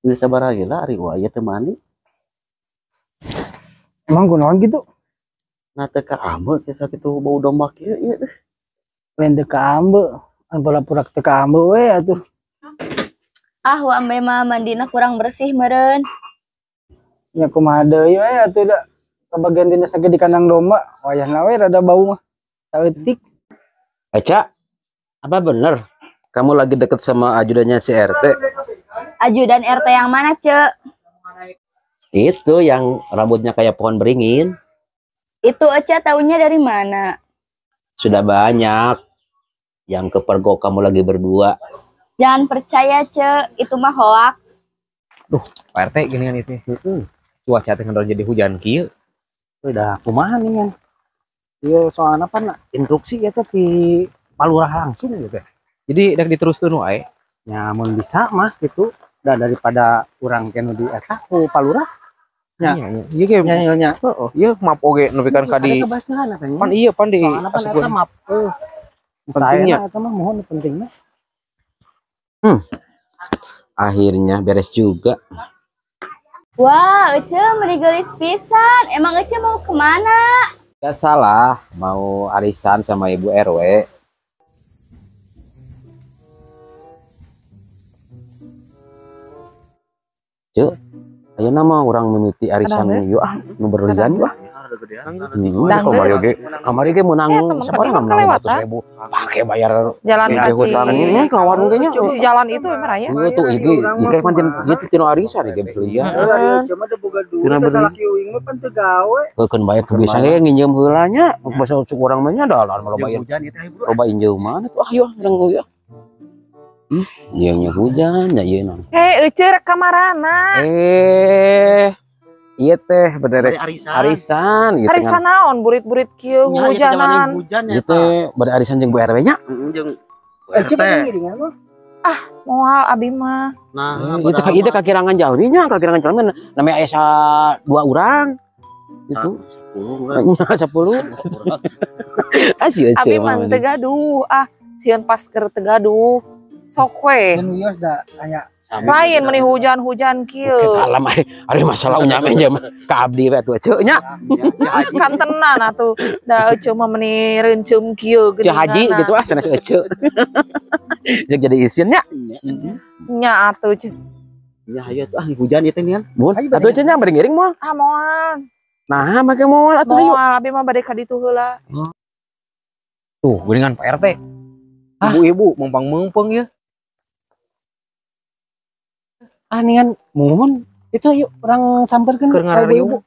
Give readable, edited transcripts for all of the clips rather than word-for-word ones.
Geus sabaraha gila ari wa ieu teu mandi. Emang kunaon gitu? Nah teu kaambe kieu sakitu bau domba kieu ieu teh. Lain teu kaambe, an pura-pura teu kaambe we atuh. Ah, wa ambe mah mandina kurang bersih meureun. Nya kumaha deui we atuh da kabagian dinas ge di kandang domba, wayahna we rada bau mah. Saeutik. Eca, apa bener kamu lagi deket sama ajudannya si RT? Ajudan RT yang mana, Ce? Itu yang rambutnya kayak pohon beringin. Itu Eca taunya dari mana? Sudah banyak yang kepergok kamu lagi berdua. Jangan percaya, Ce. Itu mah hoaks. Duh, Pak RT gini kan itu. Cuaca teh ngendor jadi hujan kieu. Udah kumaha nih kan. Ieu soalna pan instruksi ya teh di palurah langsung gitu. Jadi rek diteruskeun wae. Ya mun bisa mah gitu. Da daripada urang kenu di eta ku palurah. Nya, iya ge nya nya. Heeh, ieu map oge nepikan ka di kebasahan katanya. Pan iya pan di soalna pan eta map. Pentingnya eta mah mohon pentingnya. Akhirnya beres juga. Wah, Ece meni geulis pisan. Emang Ece mau kemana? Gak salah, mau arisan sama Ibu RW. Cuk, ayo nama orang mimiti arisan yuk ah, nu berlian yuk ah. Kamari ge menang sabaraha menang 500.000. Pake bayar jalan hutang ini kawan kayaknya. Si jalan itu emang raya. Iya tuh iki iki pan ieu tinu arisan ge berlian. Cuma da boga duit salaki uing mah pan teu gawe. Heukeun bayar teu bisa ge nginjeum heula nya. Basa urang mah nya da loba loba injeuman atuh ah yeuh urang yeuh. Ieu nya hujan nya ieu naon. Hei, Ece rek ka marana? Iya teh bade arisan gitu. Arisan naon burit-burit kieu hujanan. Ieu teh bade arisan jeung Bu RW nya. Jeung RT. Ah, moal abi mah. Nah, ieu teh kakirangan jalmi nya, kakirangan jalmi namanya aya 2 urang. Itu 10. Nya 10. Ah si Ece. Abi mah teu gaduh, ah sieun pas keur teu gaduh. Sok we. Kan wios da aya lain meni hujan-hujan kieu. Kita alam ari masalah unyame nya ka abdi we atuh Ece nya. Kan tenan atuh da Ece mah meni reunceum kieu geuningan. Ceu haji gitu ah sanes Ece. Jeung jadi isin nya. Nya atuh Ece. Nya hayu atuh ah hujan ieu teh nian. Mun atuh Ece nya bade ngiring moal? Ah moal. Nah make moal atuh hayu. Moal abi mah bade ka ditu heula. Tuh geuningan Pak RT. Ibu-ibu mempang-mempeng ya. Ah nian mohon itu ayo orang samperkeun keur ngarariung.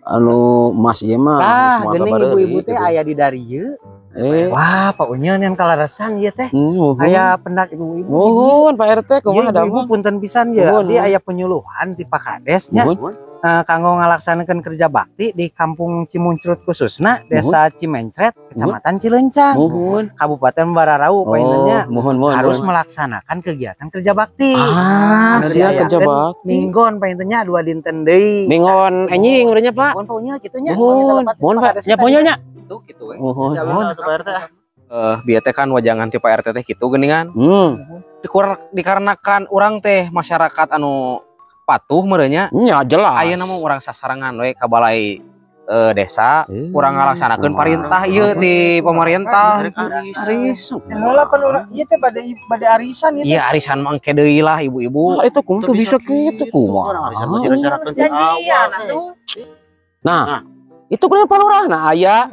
Anu mas ieu mah ah geuning ibu-ibu teh aya di darieu. Wah, Pak Unyon yang kalarasan ieu teh. Aya pendak ibu-ibu. Muhun Pak RT kumaha da ibu punten pisan ye. Abdi aya penyuluhan ti Pak Kades nya. Kanggo ngalaksanakeun kerja bakti di Kampung Cimuncrut khususna Desa Cimencret, Kecamatan Cileunca, Kabupaten Bararau poinnya harus melaksanakan kegiatan kerja bakti. Ah, sia kerja bakti. Minggon poinnya 2 dinten deui. Minggon anjing urangnya Pak. Minggon poinnya kitu nya. Muhun, muhun Pak. Nya poinnya nya. Tuh kitu we. Muhun. Pak RT. Bieu teh kan wajangan ti Pak RT teh kitu geuningan. Dikarenakan urang teh masyarakat anu patuh merenya nya jelas. Ayeuna mah urang sasarangan we ka balai desa, urang ngalaksanakeun parintah ieu ti pemerintah. Arisan. Heula pan urang ieu teh bade arisan ieu teh. Iya arisan mah engke deui lah ibu-ibu. Itu kumaha tuh bisa kitu kumaha. Nah, itu kumaha palurah nah aya.